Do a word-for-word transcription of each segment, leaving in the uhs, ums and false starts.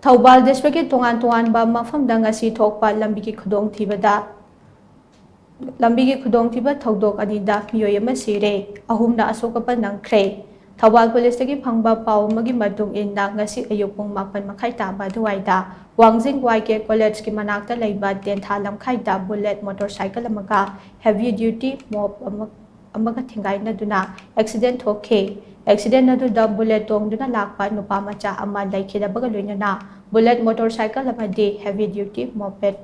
ꯊꯧꯕꯥꯜ ꯗꯤꯁꯇ꯭ꯔꯤꯛꯀꯤ ꯇꯣꯉꯥꯟ ꯇꯣꯉꯥꯟꯕ ꯃꯐꯝꯗ ꯉꯁꯤ ꯊꯣꯛꯄ ꯂꯝꯕꯤꯒꯤ ꯈꯨꯗꯣꯡꯊꯤꯕꯗ ꯂꯝꯕꯤꯒꯤ ꯈꯨꯗꯣꯡꯊꯤꯕ ꯊꯧꯗꯣꯛ ꯑꯅꯤꯗ ꯃꯤꯑꯣꯏ ꯑꯃ ꯁꯤꯔꯦ, ꯑꯍꯨꯝꯅ ꯑꯁꯣꯛ ꯑꯄꯟ ꯅꯪꯈ꯭ꯔꯦ꯫ ꯊꯧꯕꯥꯜ ꯄꯨꯂꯤꯁꯇꯒꯤ ꯐꯪꯕ ꯄꯥꯎ ꯑꯃꯒꯤ ꯃꯇꯨꯡ ꯏꯟꯅ, ꯉꯁꯤ ꯑꯌꯨꯛ ꯄꯨꯡ ꯃꯥꯄꯟ ꯃꯈꯥꯏ ꯇꯥꯕ ꯑꯗꯨꯋꯥꯏꯗ ꯋꯥꯡꯖꯤꯡ ꯋꯥꯏ ꯀꯦ ꯀꯣꯂꯦꯖꯀꯤ ꯃꯅꯥꯛꯇ ꯂꯩꯕ ꯇꯦꯟꯊꯥ ꯂꯝꯈꯥꯏꯗ ꯕꯨꯂꯦꯠ ꯃꯣꯇꯣꯔ ꯁꯥꯏꯀꯜ ꯑꯃꯒ ꯍꯦꯚꯤ ꯗ꯭ꯌꯨꯇꯤ ꯃꯣꯞ ꯑꯃ ꯑꯃꯒ ꯊꯤꯡꯒꯥꯏꯅꯗꯨꯅ ꯑꯦꯛꯁꯤꯗꯦꯟ ꯊꯣꯛꯈꯤ꯫ ꯑꯦꯛꯁꯤꯗꯦꯟ ꯑꯗꯨꯗ ꯕꯨꯂꯦꯠ ꯇꯣꯡꯗꯨꯅ ꯂꯥꯛꯄ ꯅꯨꯄꯥ ꯃꯆꯥ ꯑꯃ ꯂꯩꯈꯤꯗꯕꯒ ꯂꯣꯏꯅꯅ ꯕꯨꯂꯦꯠ ꯃꯣꯇꯣꯔ ꯁꯥꯏꯀꯜ ꯑꯃꯗꯤ ꯍꯦꯚꯤ ꯗ꯭ꯌꯨꯇꯤ ꯃꯣꯄꯦꯠ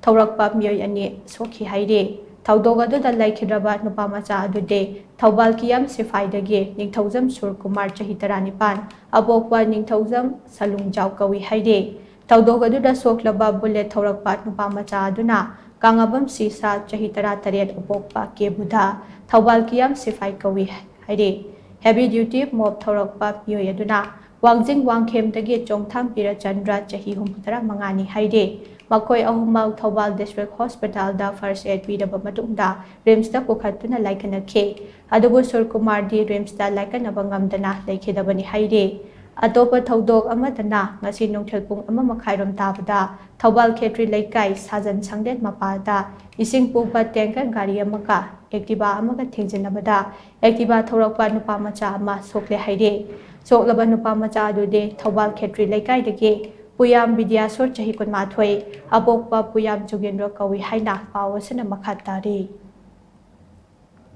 ꯊꯧꯔꯛꯄ ꯃꯤꯑꯣꯏ ꯑꯅꯤ ꯁꯣꯛꯈꯤ ꯍꯥꯏꯔꯤ꯫ ꯊꯧꯗꯣꯛ ꯑꯗꯨꯗ ꯂꯩꯈꯤꯗ꯭ꯔꯕ ꯅꯨꯄꯥ ꯃꯆꯥ ꯑꯗꯨꯗꯤ ꯊꯧꯕꯥꯜ ꯀꯤꯌꯥꯝ ꯁꯤꯐꯥꯏꯗꯒꯤ ꯅꯤꯡꯊꯧꯖꯝ ꯁꯨꯔꯀꯨꯃꯥꯔ, ꯆꯍꯤ ꯇꯔꯥꯅꯤꯄꯥꯟ, ꯑꯄꯣꯛꯄ ꯅꯤꯡꯊꯧꯖꯝ ꯁꯂꯨꯡꯖꯥꯎ ꯀꯧꯏ ꯍꯥꯏꯔꯤ꯫ ꯊꯧꯗꯣꯛ ꯑꯗꯨꯗ ꯁꯣꯛꯂꯕ ꯕꯨꯂꯦꯠ ꯊꯧꯔꯛꯄ ꯅꯨꯄꯥ ꯃꯆꯥ ꯑꯗꯨꯅ ꯀꯥꯉꯥꯕꯝ ꯁꯤꯁꯥ, ꯆꯍꯤ ꯇꯔꯥꯇꯔꯦꯠ, ꯑꯄꯣꯛꯄ ꯀꯦꯕꯨꯙ, ꯊꯧꯕꯥꯜ ꯀꯤꯌꯥꯝ ꯁꯤꯐꯥꯏ ꯀꯧꯏ ꯍꯥꯏꯔꯤ꯫ ꯍꯦꯚꯤ ꯗ꯭ꯌꯨꯇꯤ ꯃꯣꯞ ꯊꯧꯔꯛꯄ ꯃꯤꯑꯣꯏ ꯑꯗꯨꯅ ꯋꯥꯡꯖꯤꯡ ꯋꯥꯡꯈꯦꯝꯗꯒꯤ ꯆꯣꯡꯊꯥꯝ ꯕꯤꯔꯆꯟꯗ꯭ꯔ, ꯆꯍꯤ ꯍꯨꯝꯐꯨꯇꯔꯥ ꯃꯉꯥꯅꯤ ꯍꯥꯏꯔꯤ꯫ ꯃꯈꯣꯏ ꯑꯍꯨꯝꯃꯛ ꯊꯧꯕꯥꯜ ꯗꯤꯁꯇ꯭ꯔꯤꯛ ꯍꯣꯁꯄꯤꯇꯥꯜꯗ ꯐꯥꯔꯁ ꯑꯦꯗ ꯄꯤꯔꯕ ꯃꯇꯨꯡꯗ ꯔꯤꯝꯁꯇ ꯄꯨꯈꯠꯇꯨꯅ ꯂꯥꯏꯀꯠꯅꯈꯤ꯫ ꯑꯗꯨꯕꯨ ꯁꯨꯔꯀꯨꯃꯥꯔꯗꯤ ꯔꯤꯝꯁꯇ ꯂꯥꯏꯀꯠꯅꯕ ꯉꯝꯗꯅ ꯂꯩꯈꯤꯗꯕꯅꯤ ꯍꯥꯏꯔꯤ꯫ ꯑꯇꯣꯞꯄ ꯊꯧꯗꯣꯛ ꯑꯃꯗꯅ ꯉꯁꯤ ꯅꯨꯡꯊꯤꯜ ꯄꯨꯡ ꯑꯃ ꯃꯈꯥꯏꯔꯣꯝ ꯇꯥꯕꯗ ꯊꯧꯕꯥꯜ ꯈꯦꯇ꯭ꯔꯤ ꯂꯩꯀꯥꯏ ꯁꯥꯖꯟ ꯁꯪꯂꯦꯟ ꯃꯄꯥꯗ ꯏꯁꯤꯡ ꯄꯨꯕ ꯇꯦꯡꯀꯔ ꯒꯥꯔꯤ ꯑꯃꯒ ꯑꯦꯛꯇꯤꯚꯥ ꯑꯃꯒ ꯊꯦꯡꯖꯤꯟꯅꯕꯗ ꯑꯦꯛꯇꯤꯚꯥ ꯊꯧꯔꯛꯄ ꯅꯨꯄꯥ ꯃꯆꯥ ꯑꯃ ꯁꯣꯛꯂꯦ ꯍꯥꯏꯔꯤ꯫ ꯁꯣꯛꯂꯕ ꯅꯨꯄꯥ ꯃꯆꯥ ꯑꯗꯨꯗꯤ ꯊꯧꯕꯥꯜ ꯈꯦꯇ꯭ꯔꯤ ꯂꯩꯀꯥꯏꯗꯒꯤ ꯄꯨꯌꯥꯝ ꯕꯤꯗ꯭ꯌꯥꯁꯣꯔ, ꯆꯍꯤ ꯀꯨꯟꯃꯥꯊꯣꯏ, ꯑꯄꯣꯛꯄ ꯄꯨꯌꯥꯝ ꯖꯨꯒꯦꯟꯗ꯭ꯔ ꯀꯧꯏ ꯍꯥꯏꯅ ꯄꯥꯎ ꯑꯁꯤꯅ ꯃꯈꯥ ꯇꯥꯔꯤ꯫